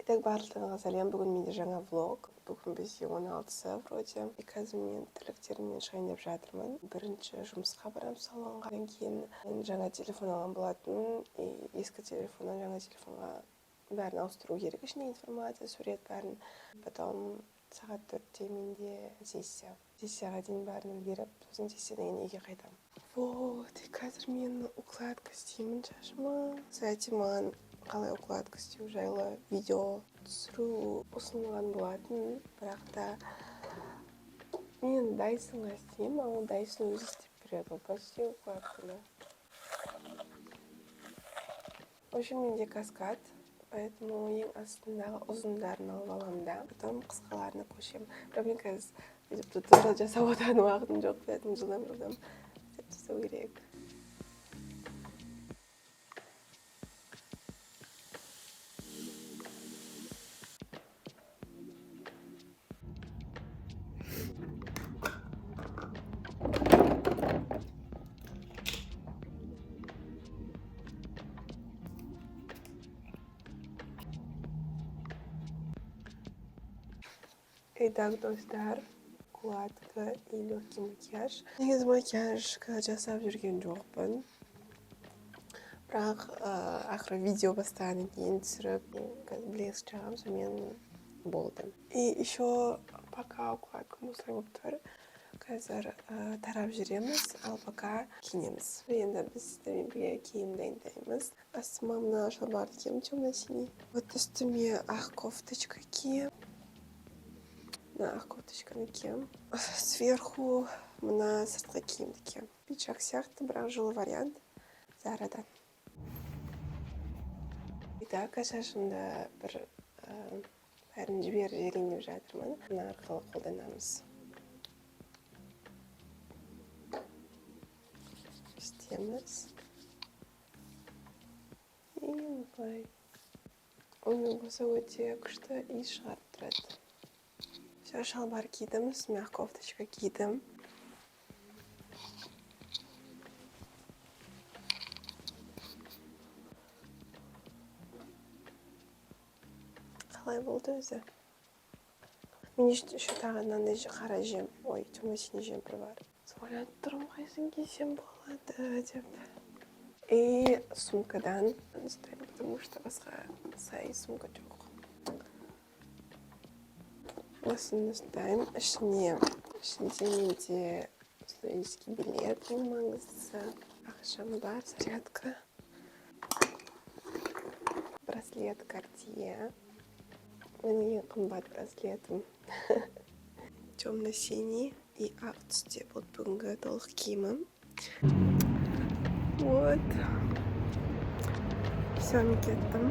Итак, барлықтарыңызға сәлем! Бүгін менде жаңа влог. Бүгін бізде 16-сы вроде. И қазір мен тірліктеріммен шығайын деп жатырмын. Бірінші жұмысқа барамын, салонға. Одан кейін мен жаңа телефон алған болатын. И ескі телефоннан жаңа телефонға бәрін ауыстыру керек, ішінде информация, сурет, бәрін. Потом сағат 4-те менде сессия. Сессияға дейін бәрін үлгеріп, сосын сессиядан кейін үйге қайтамын. Вот, и қазір мен укладка істеймін шашыма. Кстати, маған қалай укладка істеу жайлы видео түсіру ұсынылған болатын, бірақ та мен Дайсонға істеймін, ал ол Дайсон өзі істеп береді ғой почти укладканы. В общем, менде каскад, поэтому ең астындағы ұзындарын алып аламын да, потом қысқаларына көшемін. Бірақ мен қазір өйтіп туториал жасап отыратын уақытым жоқ, поэтому жылдам жылдам істеп тастау керек. Итак, достар, укладка и легкий макияж. Негізі макияж жасап жүрген жоқпын, бірақ ақыры видео бастағаннан кейін түсіріп, қазір блеск жағамын, сонымен болды. И еще пока укладкам осылай болып тұр. Қазір тарап жүреміз, ал пока киінеміз. Енді біз сіздермен бірге киім дайындаймыз. Астыма мына шалбарды киемін, темно синий. Вот, үстіме ақ кофточка киемін, мына ақ кофточканы киемін. Сверху мына сыртқы киімді киемін, пиджак сияқты, бірақ жылы вариант, Зарадан. Итак, шашымды бір бәрін жіберіп жіберейін деп жатырмын. Мына арқылы қолданамыз, істейміз. И осылай онымен қоса өте күшті иіс шығарып тұрады. Все, шалбар кидім, үстіме ақ кофточка кидім. Қалай болды өзі? Менде еще тағы мынандай қара жем, ой, темно синий жемпір бар. Ойланып тұрмын, қайсысын кисем болады деп. И сумкадан ұстаймын, потому что басқа сай сумка жоқ. Осыны ұстаймын. Ішінде менде студенческий билет, ең маңыздысы, ақшам бар, зарядка, браслет Картье, менің ең қымбат браслетім. Темно синий и ақ түсте болды бүгінгі толық киімім. Вот, все, мен кеттім.